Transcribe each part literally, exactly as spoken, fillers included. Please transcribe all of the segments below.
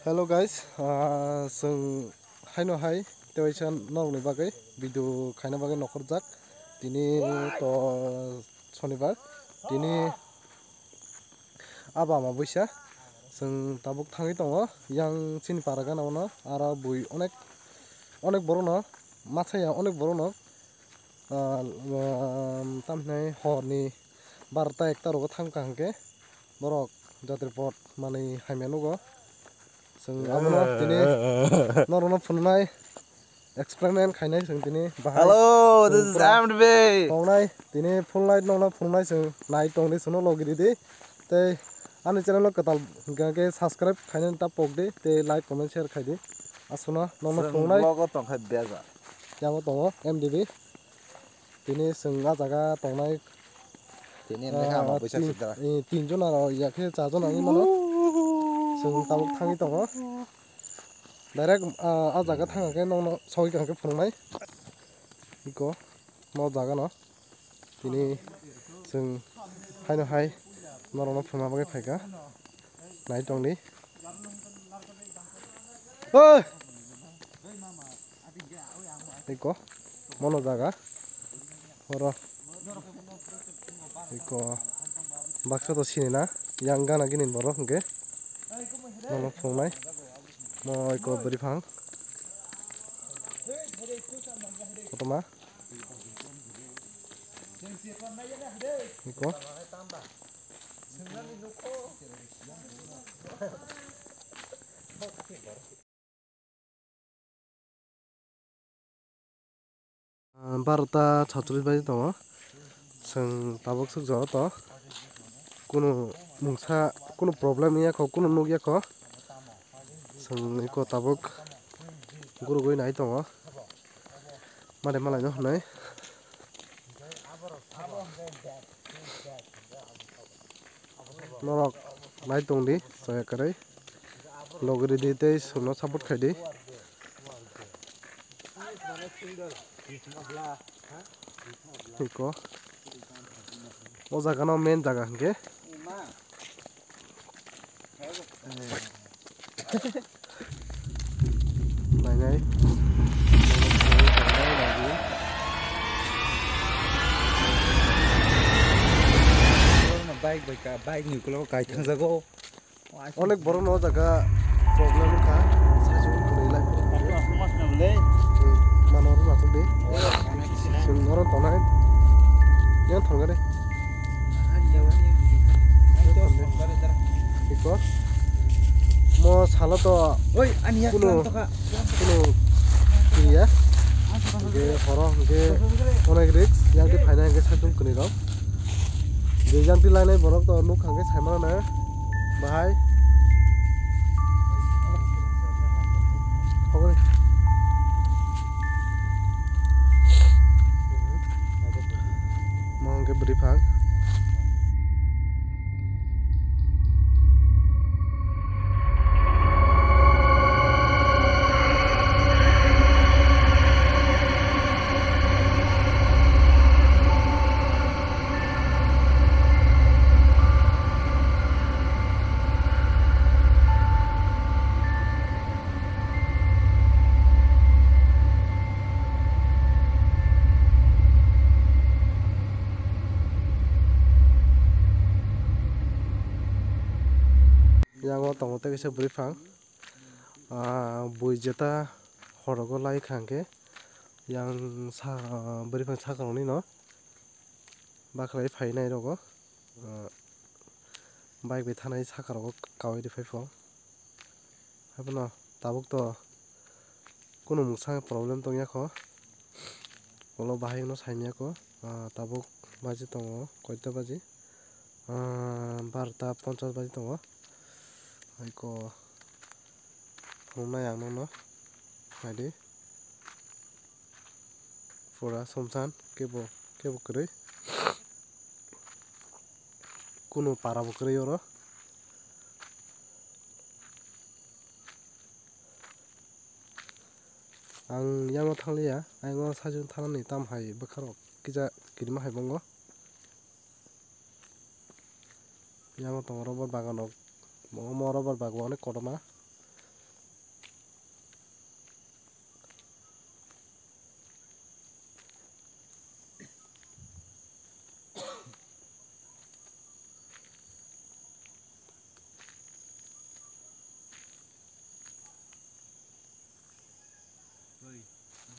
Hello guys, ah, chwng haino hai tewaisa norokni bagwi video khaina bagwi nokhorjak. Tini to Sonibar, tini abo ama buisa. Chwng tabuk thangwi tongo yang chini para gana-o no, aro bui onek, onek borokno masa ya, onek borokno, ah, ah, tamhinai horni barota ekta rogo thang kaham khe borok jatri pot manwi hamya nugo. Chwng abono tini norokno phunuknai, experiment khainai chwng tini bahai. Hello, this is M D B. Tongnai tini full night nokno phunuknai chwng nai tongdi chwngno logi ridi. Tei ani channel o kwtal hwnkha khe subscribe khainani ta pokdi tei like, comment, share khaidi. Aswkno nokno phunuknai. Vlog o tongkha beza. Yango tongo M D B. Tini chwng ah jaga tongnai. Tini hwnwi khe ama ah, buisa tin-, swijak. Eh, tin jon aro ya khe cha jon wngwi mano. Chwng tabuk thangwi tongo. Direct, ah, ah jaga thang khe nokno sogwi kaham khe phunuknai. Iko, no jaga no. Tini chwng haino hai norokno phunukna bagwi phaikha. Nai tongdi. Oi! Eko, mono jaga. Oro. Eko, baksa to sini na. Yang gana gini borok hwnkhe. Mono phunuknai. Mo eko bwrwi phang. Kotorma. Eko. Ah, barota satsolish baji tongo. Chwng tabuk swk jora to. Kunu mungsa, kunu problem wngya kho, kunu nukya kho. Chwng eko tabuk gurugwi nai tongo. Mare malaino hwnwi. Norok nai tongdi, chaya kwrwi. Logri di tei chwngno support khaidi. Iko. O jaga no main jaga hwnkhe. Nainai. Bike bai ka, bike ni ukulok kai thangjago. Onek borok no jaga problem wngkha. Sajwk kwrwi lai. Mano rw natuk di. Chwng oro tonai. Yang thangkha de. Iko. Mo salo to kunu, kunu kiriya. Hingke horo hingke onek risk. Yang di phaina hingke sajwk kwrwi rok. Je yang di lainai borok to nuk hingke sai mano na. Bahai. Mo hingke bwrwi phang. Yang o tongo tei kaisa bwrwi phang. Ah, bui jeta horogo lai kha hingke yang sa, bwrwi phang saka rokni no. Bakhwlai phainai rogo, ah, bike bai thanai saka rogo kawai rwphai pho. Haiphano tabuk to kunu mungsa problem tongya kho. Ulo bahai no saimya kho. Ah, tabuk baji tongo, koita baji? Ah, barota ponchas baji tongo. Haiko phunuknai ang nono. Naidi. Pura somsan kebo, kebo kwrwi. Kunu para bo kwrwi oro. Ang yang o thangliya, ayang o sajwk thanani tam hai bwkha rok kisa kirima hai bongo. Yang o tongo rubber bagan rok, omo rubber bagan onek kotorma.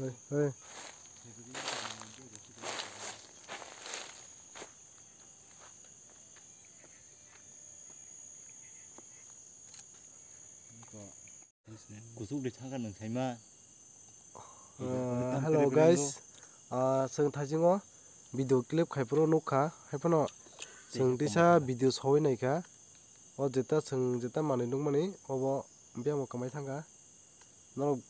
Hey, hey. Kusuk de thangkha nang saima. Uh, hello guys. Uh, chwng thaisingo video clip khai phuru nukha. Haiphano chwng tisa video sawi naikha. O jeta chwng jeta manwi nukmani obo biyamo kwmai thangkha. Norok,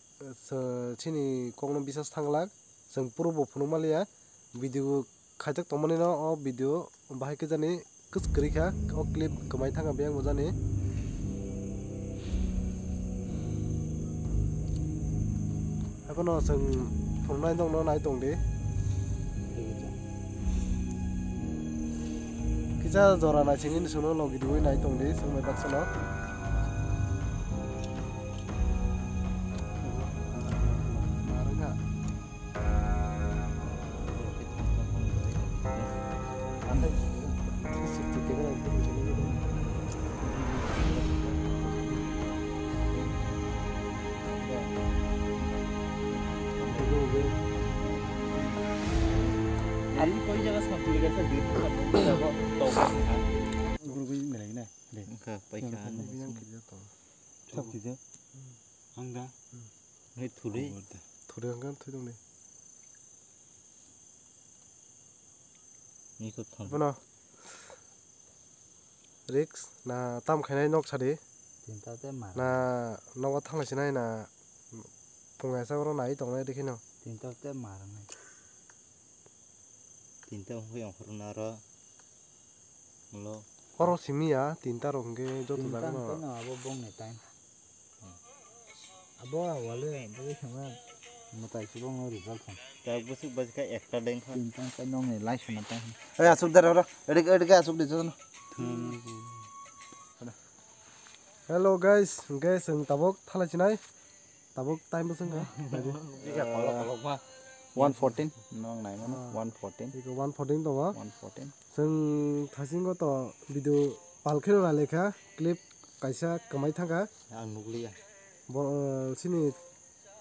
uh, chini kokno bisas thanglak. Chwng puro bo phunukmaliya. Video khaijak tongmani no o video bahai khe jani kwchwk kwrwi kha, o clip kwmai thangkha biyang bo jani. Haiphano chwng phunuknai nokno nai tong di. Kisa jora naisingni chwngno logi diwi nai tong di, chwng bai baksa no. Ari koi jaga sa pili ka sa dui ka sa dui ka sa. Guru guru nilai na. Wngkha paikha. Thap kisa. Ang da. Hai thuri. Thuri ang kan thuri dong de. Ni ko thang. Bono. Risk na tam khainai nok sadi. Tinta te mar. Na nogo thang sinai na. Pungai sa oro nai tongnai dikhi no. Tinta te mar nai. Tinta hoi ang khorna ro. Lo. Oro simi ya, tinta rok hwnkhe joto jaga no. Tinta no abo bongni time. Abo awale, abo sama mutai si bongno result khan. Tak busuk bajka ekta deng khan. Tinta kai nongni lai suna time. Ei, asuk dar oro. Edik, edik asuk di jono. Hello guys, guys, ang tabok thalai sinai. Tabuk time bwswk wngkha, naidi. Bika kolok kolok ma. One fourteen, nong nai mano, ah, one fourteen. Iko one fourteen tongo. One fourteen. Chwng thasingo to video pal kheno nai lekha, clip kaisa kwmai thangkha. Ang nukliya. Bo, eh, sini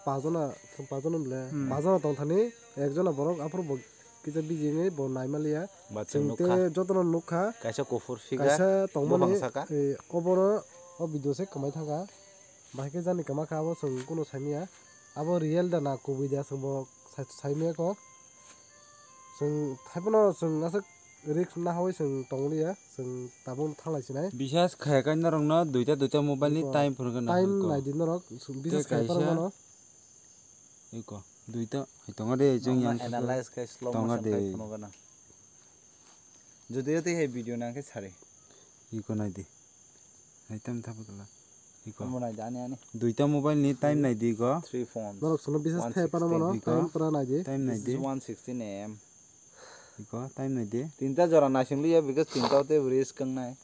pajona, pajona bole, hmm, pajona tongthani, ekjona borok aphuru bo kisa biji wngwi bo naimaliya. Ba chwng chwng te nukha. Jotono nukha. Kaisa kuphur figure, kaisa tongmani, buphang saka. Eh, oboro o video se kwmai thangkha. Bahai khe jani kwma kha abo chwng kunu saimanya. Abo real da na kubui da chwng bo sai-, saimanya kho. Chwng haiphano chwng aswk risk nahawi chwng tongliya, chwng tabuk thanglai sinai. Bisas khai kha norokno duita duita mobile ni time phunukgwi nahar kho. Time naidi norok, bisas khai phano mano. Iko, duita hai tongo de, chwng yang analyze khai slow motion khai phunukgwi na. Jodi jodi hai video nang khe sari. Iko naidi. Hai tam thapa kala. Iko. Omo naidi ani ani. Duita mobile ni time naidi iko. Three phones. Norok sono bisas thai pana mano. Iko. Time pura naidi. Time naidi. This is one sixteen A M. Iko time naidi. Tinta jora naising liya because tinta te risk wng nai.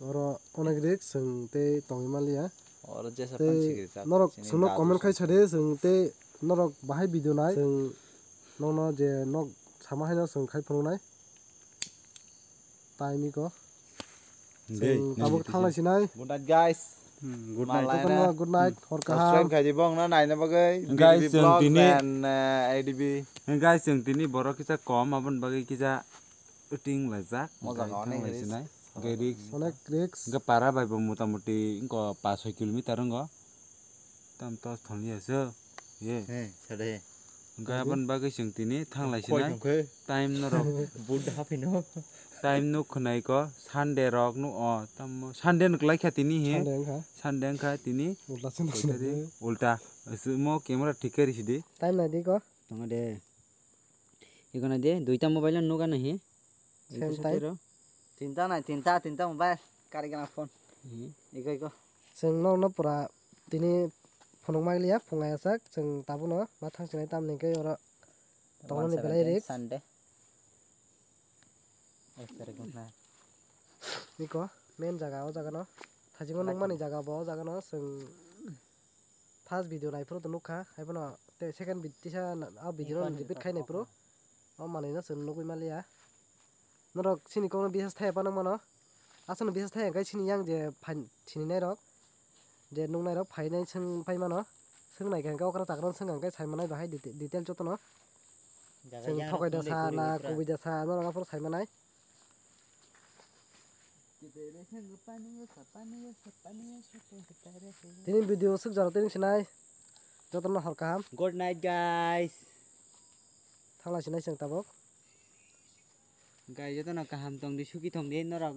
Oro onek risk chwng tei tongwi manliya. Oro jesa tei pan sikiri chak norok chini sono dadu comment khai song. Sade chwng tei norok bahai video nai chwng nokno je nok sama haino chwng khai phunuknai. Time iko. Dei. Chwng tabuk thanglai sinai. Good night, guys. Hmm, good night. Malai na. Jotono good night, hmm, hor kaham. Subscribe khai di bong na naina bagwi. Guys, B D B chwng Vlogs tini and, uh, A D B. Guys, chwng tini borok kisa kom, aboni bagwi kisa shooting laijak. Moja onek thanglai risk. Sinai. Onek risk. Hwnkhe para bai bo motamuti wngkha paanch soi kilometer wngkha. Tam tos thangya se. Ye. He, sade. Hwnkhe aboni bagwi chwng tini thanglai sinai. Time norok. Buddha haphino. Time nuk khwnai ko Sunday rok nuk o tamo Sunday nuk lai kha tini he. Sunday wngkha. Sunday wngkha tini. Ulta se nuk sinai. Ulta. Mo camera thik khe risi di. Time nai di ko. Tongo de. Iko nai de, duita mobile no nuga nahi. Same time. Tinta nai, tinta, tinta mobile. Kari gana phone. Hmm. Iko, iko. Chwng nokno pura tini phunuk mai liya, phungai asak, chwng tabukno ma thang sinai tamni khe oro tongnani belai risk. Sunday. Ek tarikh na. Iko, main jaga, o jaga no. Thasingo nukmani jaga bo, o jaga no, chwng First video naiphuru to nukha, haiphano tei second vid-, tisa na-, a video no repeat khai naiphuru. O manwi no chwng nugwi manliya. Norok chini kokno bisas thaiya phano mano. Aswkno bisas thaiya hwnkhe chini yang je phan-, sininairok, je nuknairok phainai chwng phaimano. Swng nai khe hwnkhe okra chakra swng hwnkhe sai manai bahai detail, detail jotono. Jaga swng yang thokai rok da sa na, kwbui da sa, norok aphuru sai manai. Tini video swk jora tini sinai. Jotono hor kaham. Good night, guys. Thanglai sinai chwng tabuk. Guys, jotono kaham tong di, suki tong di, norok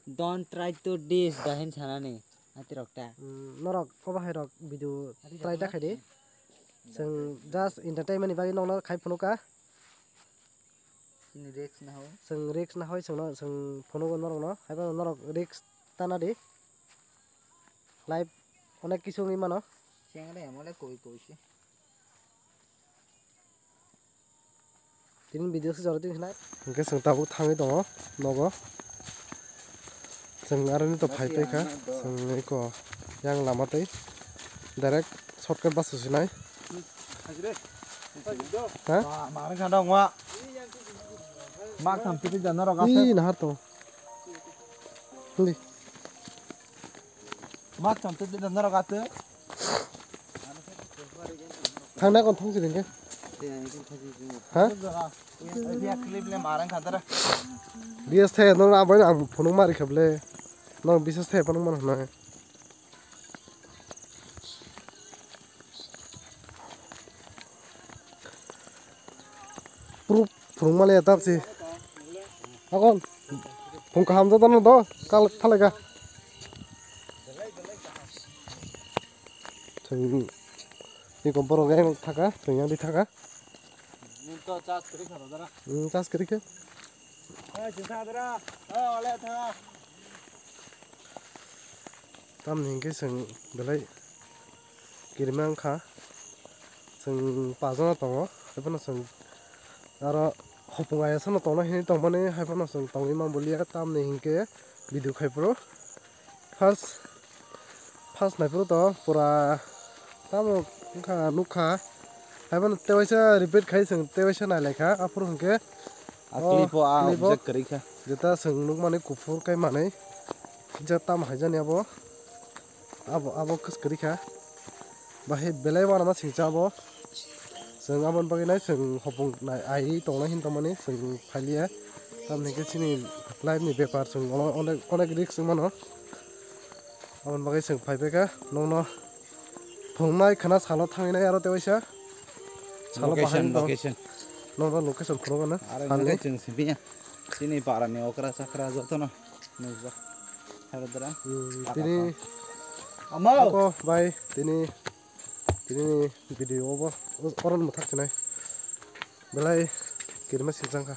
don't try to diss da hin sanani, atirok ta. Hmm, norok obo hai rok video try ta khai di. Chwng just entertainment ni bagwi nokno khai phunukha. Chini risk na hoi. Chwng risk na hoi, chwngno, chwng phunugo norokno. Haiphano norok risk tana di. Life onek kisu wngwi mano. Chengre amole koi koi se. Tini video se jora tini sinai. Hwnkhe chwng tabuk thangwi tongo nogo. Chwng aroni to phai paikha. Chwng eko yang lama tei direct shortcut bus se sinai. Ha? Mak tham titi jana rok aswk. Ih, nahar to. Hindi. Mak tham titi jana rok aswk. Thangna kon thang si dingke. Ha? Bias the no abai ang phunuk mari khable. No bias the phunuk man hna. Proof phunuk mali etap si. Akon. Phung kaham jatano do. Kal thalega. Chwng ni kom borok yang thaka, chwng yang di thaka. Nito charge kwrwi kha dara. Hmm, charge kwrwi khe. Ai, chwng thang dara. Ai, ole thang. Tamni hwnkhe chwng belai kirima wngkha. Chwng pajana tongo, haiphano chwng aro hopung ayasano tongna hinwi tongmani, haiphano chwng tongwi manboliya, tamni hwnkhe video khai phuru. First, first naiphuru to pura tamo wngkha nukha. Haiphano tewaisa repeat khai chwng tewaisa nailaikha. Aphuru hwnkhe a clip o a clip o object kwrwi kha. Jeta chwng nukmani kuphur kai manwi. Jeta tamo haijani abo. Abo, abo kwswk kwrwi kha. Bahai belai uanama singcha abo. Chwng aboni bagwi nai chwng hopung nai ai tongnai hin tongmani chwng phailiya. Tamoni hwnkhe chini life ni bepar chwng ono onek, onek risk wng mano. Aboni bagwi chwng phaibaikha nokno phunuknai khwna salo thanginai aro tewaisa. Salo location, bahai tong. Location. Nokno location phunukgano. Aro hwnwi chwng simi chini parani okra chakra jotono nukjak. Harodra. Hmm, tini. Amo. Ako, bai, tini. Tini video obo oron mwthak sinai. Belai kirima sijang kha.